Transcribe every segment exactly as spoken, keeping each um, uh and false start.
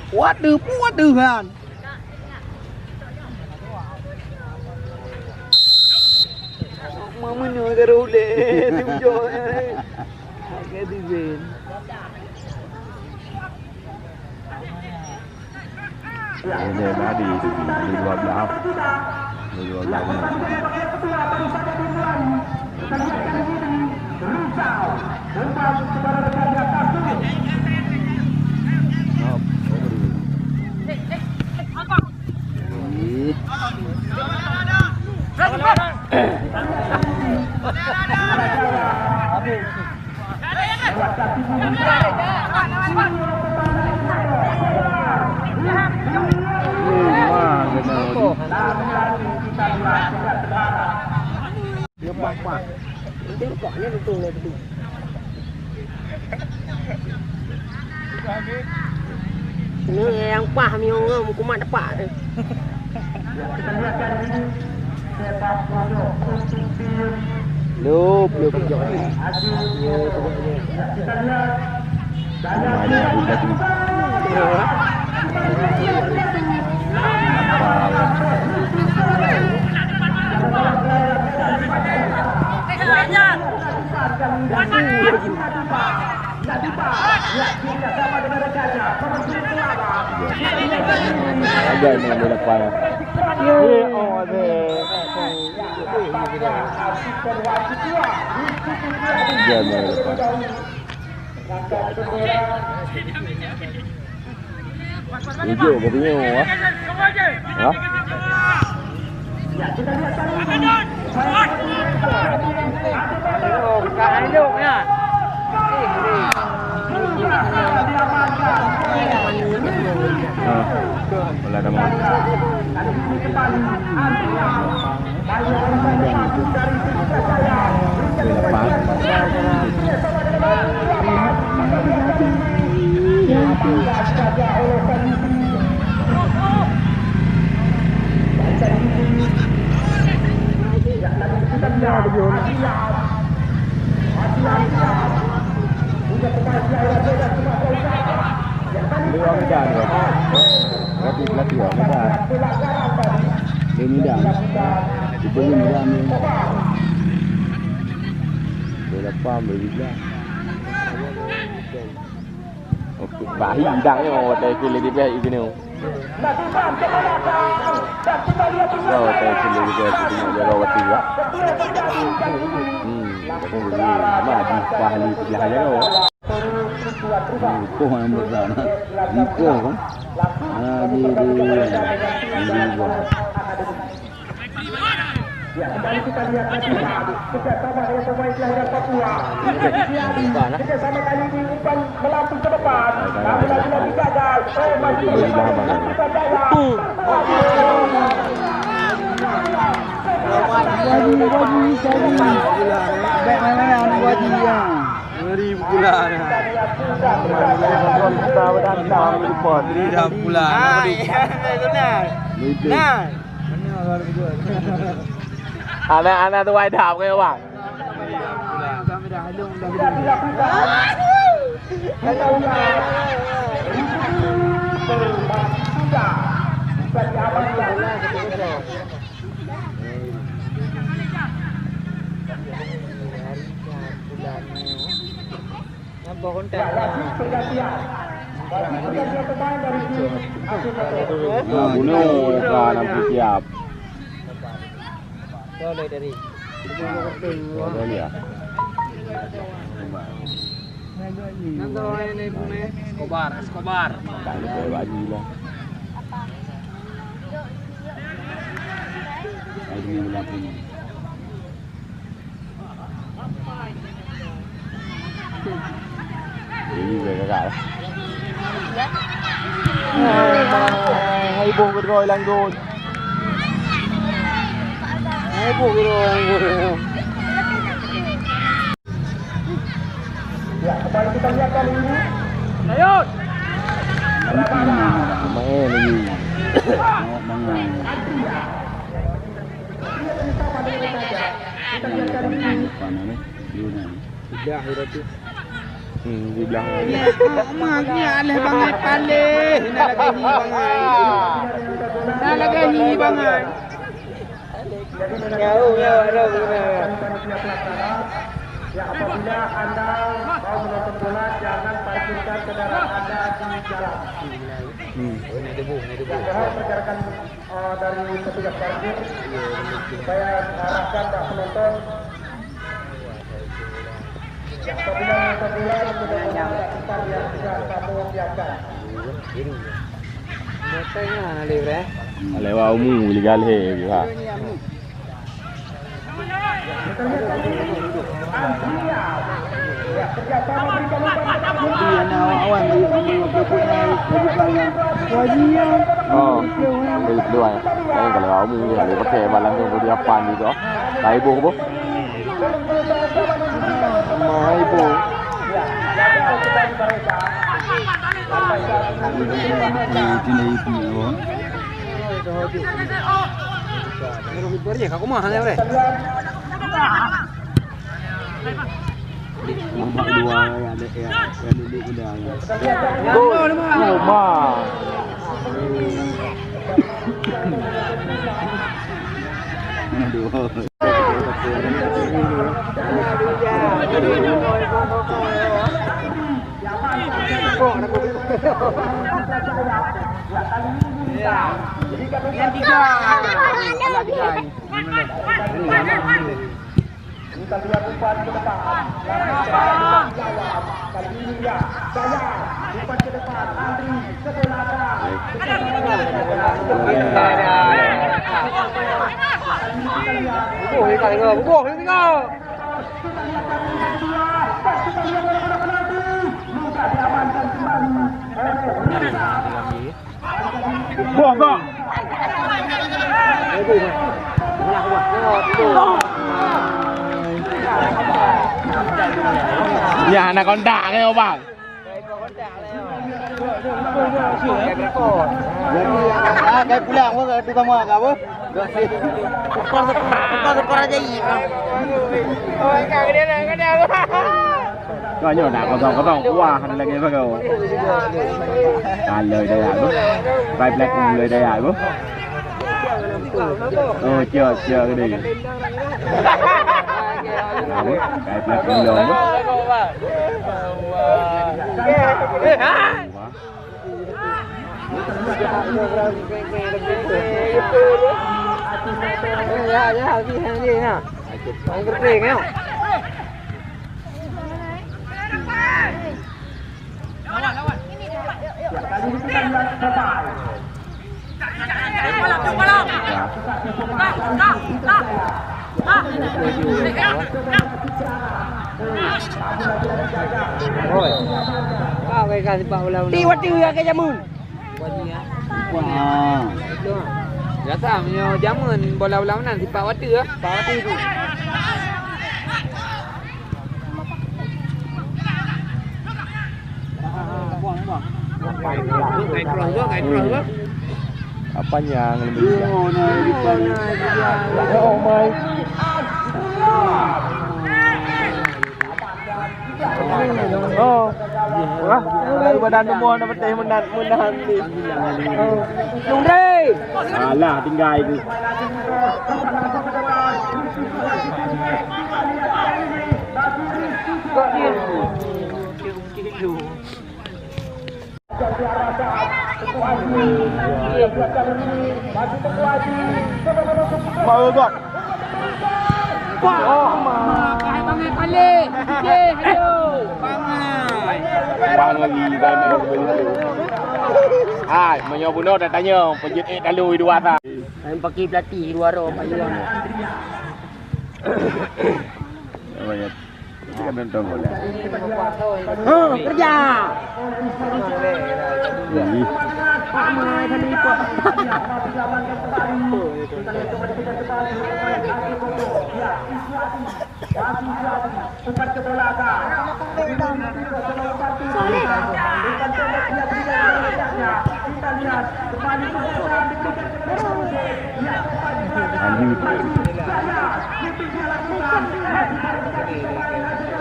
Waduh, waduh kan. Mama nyoe ka ulèe, tu jok. Oke, di Ben. Ini tadi, di dua belas. Di dua belas. Nyoe nyang paih miyueb ngon meukumat tepak tu. Lop, lop, jok. Yo, tengok ni. Ada aku tadi. Ada yang boleh lepas. Ya, oh, ada. Dia boleh lepas. Tujuh, berapa nyoe, ah? Ha? Ha. Bola dah masuk. Berarti pelatih awak muda. Dia muda. Dia muda ni. Dia lapan, dia muda. Okey, bahi idang ni orang kata ikut lagi baik ikut ni. Oh, tak ikut lagi baik ikut ni, dia rawat tu lah. Hmm, tapi dia sama di ahli sebelah aja tu. Ikoh yang besar. Ikoh kan? Lagi di, di, di, Wadi, wadi, wadi. Baik main-main, wadi, ya. Ngeri pula dah. Ngeri dah pula. Nah. Anak-anak tu wai dah pakai wang. Nah, bunoe ka lam siap. Boleh dari. Boleh ya. Escobar, Escobar. Tak ada lagi lah. Ini dah gagal. Hai boh gedroi langgon. Hai boh gedroi langgon. Main lagi. Awak mangan. Depan ni. Dia ni. Sudah, sudah tu. Hmm, di belakang. Ya, oh, ma, ya, alah bangai paleh. Nah, lagi hi bangai. Nah, lagi hi bangai. Ya, apabila anda mau menonton bola, jangan parkirkan kendaraan anda di jalan. Hmm. Yang mohon pergerakan, eh, dari petugas parkir, supaya arahkan bak penonton. Apabila menonton bola, itu dengan tempat yang sudah kamu siapkan. Lewat umu, legal he, ha. Oh, begitu ai. Saya kalau kamu ni, kalau pakai balang tu, boleh apa ni tu? Laiboh boh. Laiboh. Babak dua, ya, ada, ya, ya, duduk udah, ya. Gol. Gol, ma. Aduh. Yang tiga. Anak tiga ni. Kita lihat umpan ke depan. Kali ini dia. Dayang. Umpan ke depan. Andri. Sebelah. Bubuh ni tak dengar. Bubuh ni tak dengar. Buah, buah. Ya, anak kontak ke, Bang? Jadi, ah, kai pulang, apa, tu sama, apa? Tukar, tukar, tukar aja, iya. Kau nyoe dah kosong kosong. Wah, ada lagi apa kau? Kalau dia ya, tu. Five black mulai dia ya, tu. Oh, cek, cek gede. Apa? Five black mulai, tu. Wah. Ya, ya, habis, habis, nah. Orang kering, ya. Oi. Kau kai ka sipak ulau-ulau. Ti wati ya ke jamun. Wah. Biasa meunyoe jameun bola ulang nan sipak watèe ah. Sipak watèe tu. Buang, buang. Kai cross tu, kai cross tu. Apa yang lebih? Oh, nah, di sana dia. Oh my. Oh. Wah, daripada nombor nak betul menang, menang ni. Oh. Alah, tinggal itu. Baru gol. Wah, oh, ma. Bangai paling. Ye, ayo. Bangai. Bangai lagi, bangai. Hai, meunyoe bunoe dah tanya, peujeuet ék talu dua sa. Main pakai pelatih dua roh, Pak Iwan. Apa ya? Huh, kerja.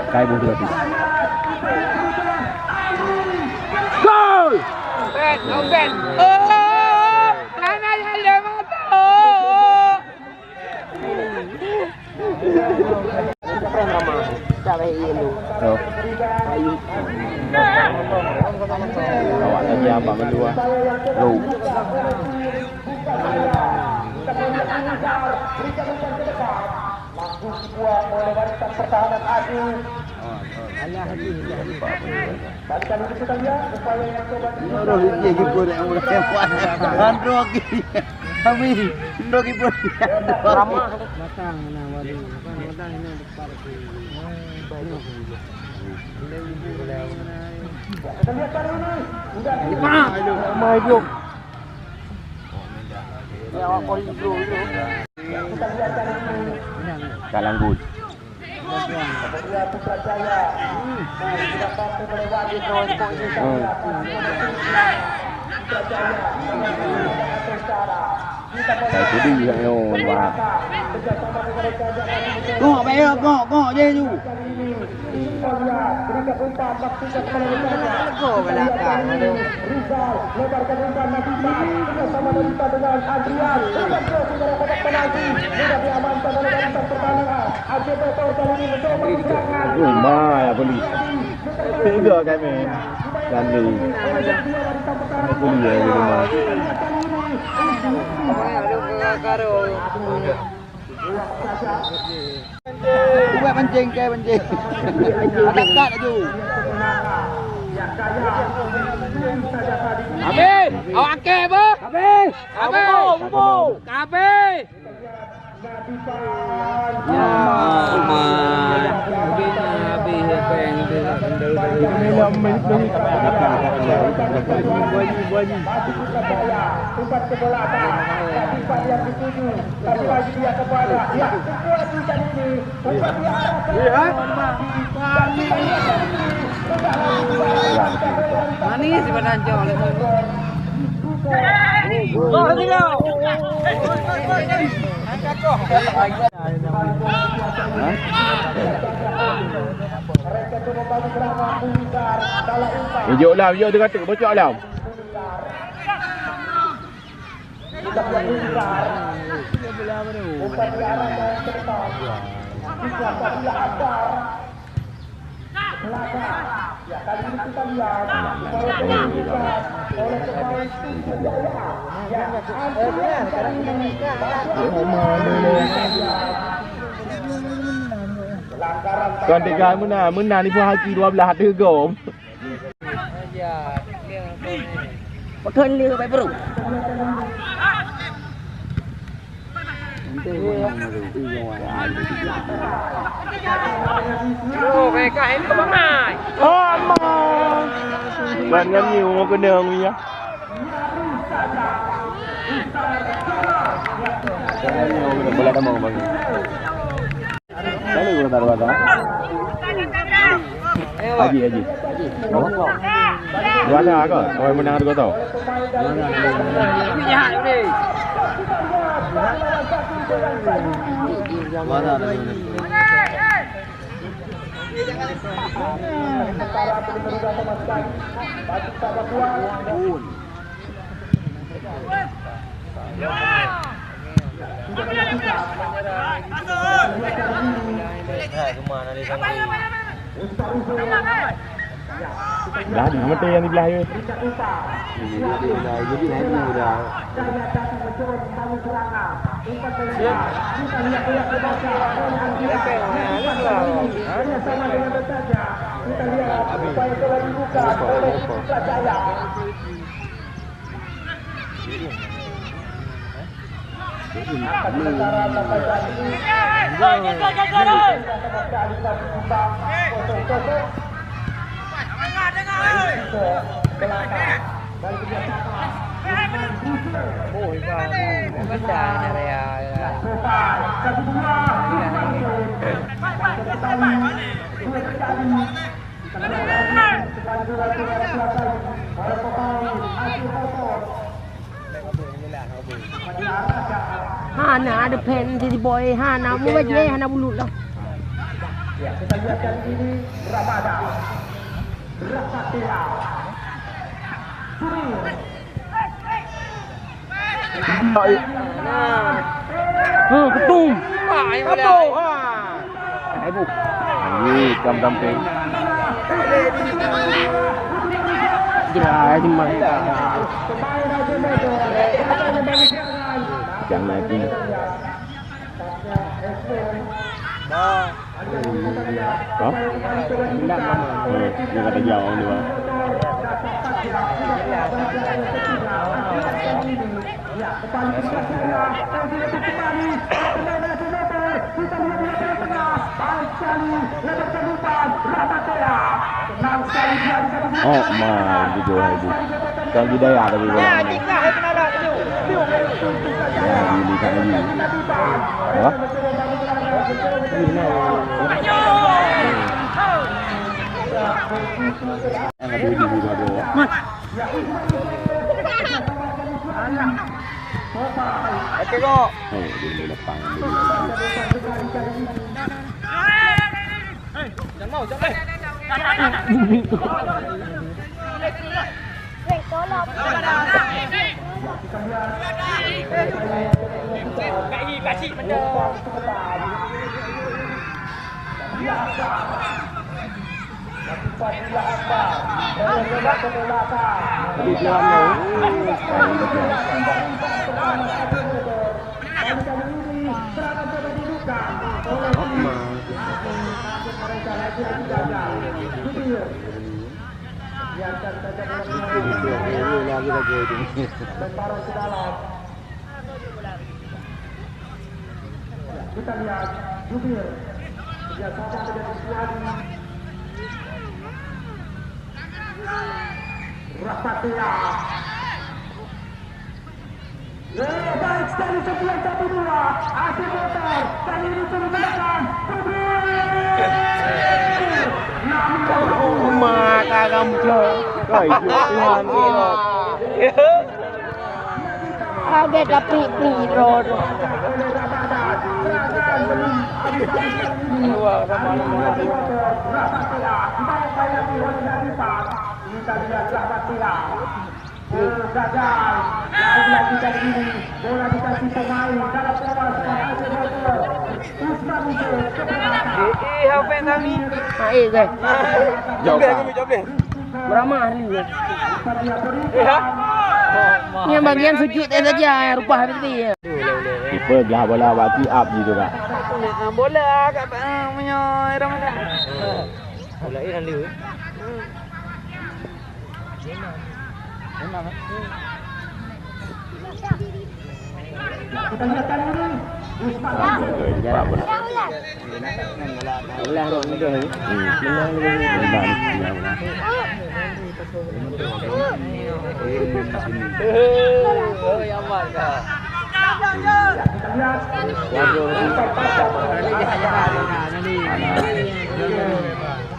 Kai boh tu. Open, open. Oh, hana nyang lé mata. Oh. Awak lagi abang kedua. Loh. Roh lagi. Kami. Roh lagi. Ramah. Matang, nah, waduh. Matang, matang ini. Kalang gun. Hmm. Sai keudeh nyoe, Wak. Gok, bae, gok, gok, je ju. Lego belakang tu. Rumah ya beli. Tiga kami. Kami. Kuliah di rumah. Buat pancing, ke pancing. Dekat laju. Habis. Awak akeh apa? Habis. Habis. Bumbung, bumbung. Habis. Ya, aman. Habis, habis, habis. Manis sebenarnya oleh. Ijok lah, ijok teuka teuk, bocok lah. Kon tiga meunan, meunan ibu haji dua belas teugom. Pakon lé bai bro. Oh, mereka ini kemana? Oh, aman. Ban ngan nyu mau kena ya. Bola tamong bang. Mana guru taruh kata? Haji, Haji. Dua dah ke? Kau menang dua tau. Dua dah. Dah, dah mati yang di belah tu. Hana ada pen di boy, hana mu baje, hana bulut lah. Ya, kita lihat kali ini Ramadan. Ramadan. Hmm, ketum. Ketum. Ha. Ibu. Ini jam samping. Jerai, jerai. Jangan lagi. Hah? Hmm, dia kata jauh ni, Bang. Oh, ma, tujuh ribu. Kau di daya tapi bola ni. Ya, di, di sana ni. Hah? Yang ada di dua dua. Oke, kok. Oh, di depan. Kita lihat jubir kerjasama dengan Iswadi. Rapatia. Baik sekali, sembilan satu dua. Akhir motor. Kali ini turun ke belakang. Jubir. Namun Oh, mata kamu, Cok. Kau hidup Tuhan, Cok. Kaget tapi piro tu. Ih, ih, apa yang tadi? Hai, guys. Jauh, Pak. Beramah ni. Iya. Yang bagian sujud tadi saja, rupa habis ni. Kiper gelah bola bak tee up je tu, Kak. Nak bola kat, ah, punya Ramadan. Bola ni lalu. Kita lihat kali ini. Ulah rot mudah ni. Hmm. Waduh.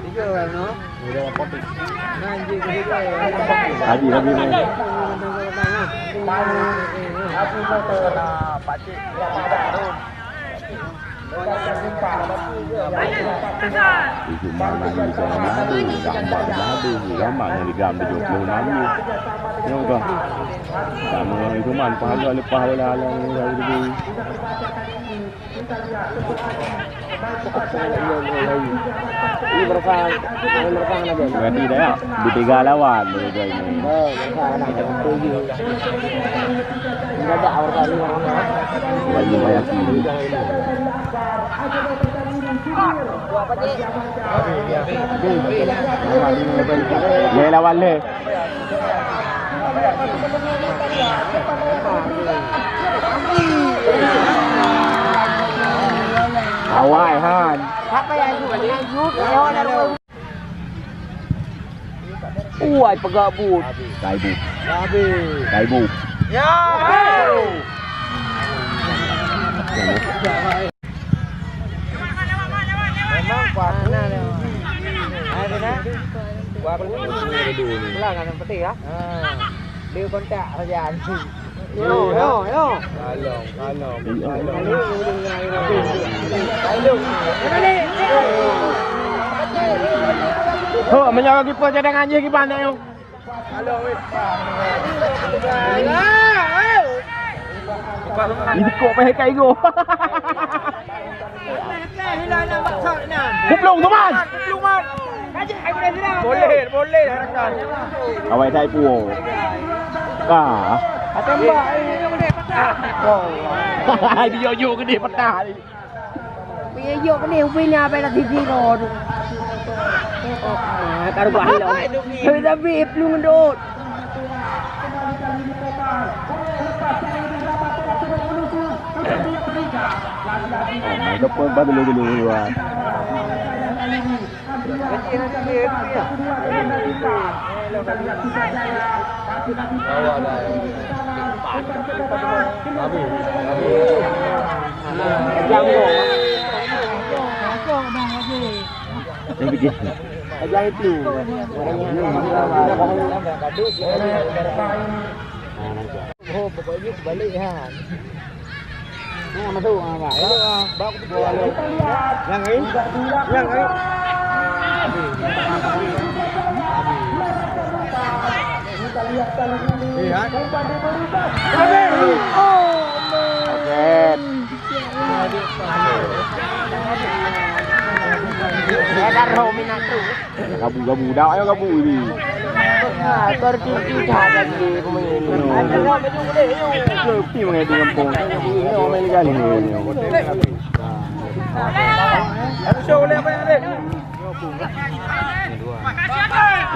Tiga orang, no? Haji, Haji, Haji. Itu mana ni, itu mana ni? Gambar mana ni? Gambar yang digam tujuh puluh enam ni. Nyoba. Kamu itu man pahala lepas wala alam ni. Ini berapa? Ini berapa nak jadi? Berarti dah ya, di tiga lawan dia ini. Oh, berapa nak jadi? Tujuh. Ini dah awal kali orang. Lagi banyak ini. Dia lawan dia. Awai han. Uai peugah buet. Kaibu. Kaibu. Ya. Memang kuat. Kuat. Pulang kan peti ya. Dia kontak saja. Yo, yo, yo. Kalong, kalong, kalong. Ho, meunyoe kiper cadangan jih kiban nak yo. Ini kok payah kai go. Kuplung tu man. Boleh, boleh rakan. Awai tai puo. Ka. Hai dia yo gede patah. Piyôh keuneuk ubé nyan abéh lam sisi droe tu. Ah, ka rubah lom. Tapi plueng dot. Oh, my God, pun baru dulu, dulu, dulu, ah. Oh, pokoknya balik ya. Nah, masuk, ah, Pak. Elok, ah. Bak aku betul. Yang lain? Yang lain? Iya. Oke. Saya dah roh minat tu. Gabu, gabu. Dah, ayo gabu ni. Ha, berhenti dah lagi pemain. Pi mengai di kampung. Ini orang main legal ni.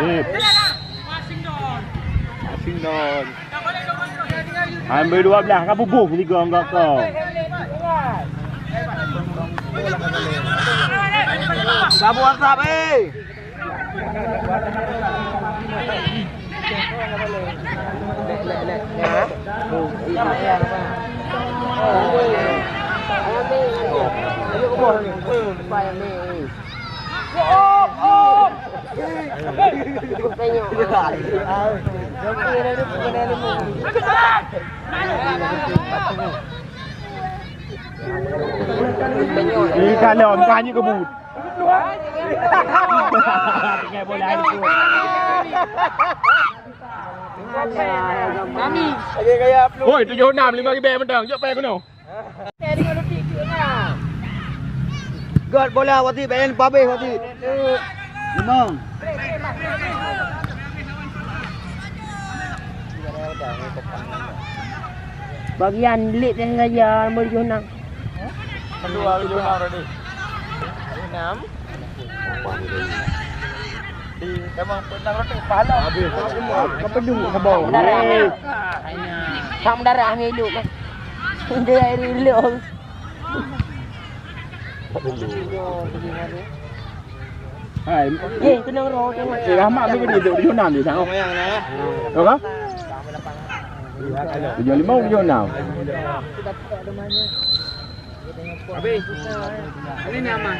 Eh. Asing don. Ambil dua belas, ka bubuh tiga enggak kau. Sabu asap, eh. Ini kalau engkau hanya kebut. Tinggal bola itu. Oi, tujuh enam, lima ribu mentang. Jok pai kuno. Got bola wati, bayan pabeh wati. Limong. Bagian late saja, nombor tujuh enam. Kedua tujuh enam tadi. Enam. Di, memang enam ratus pahala. Habis. Apa dulu ke bawah? Darah. Sang darah ngilu kan. Dia air ilok. Hai. Eh, kena roh tu. Eh, Rahmat tu dia duduk di Yunan dia, tengok. Apa? Tujuh lima, tujuh enam. Habis. Ini ni aman.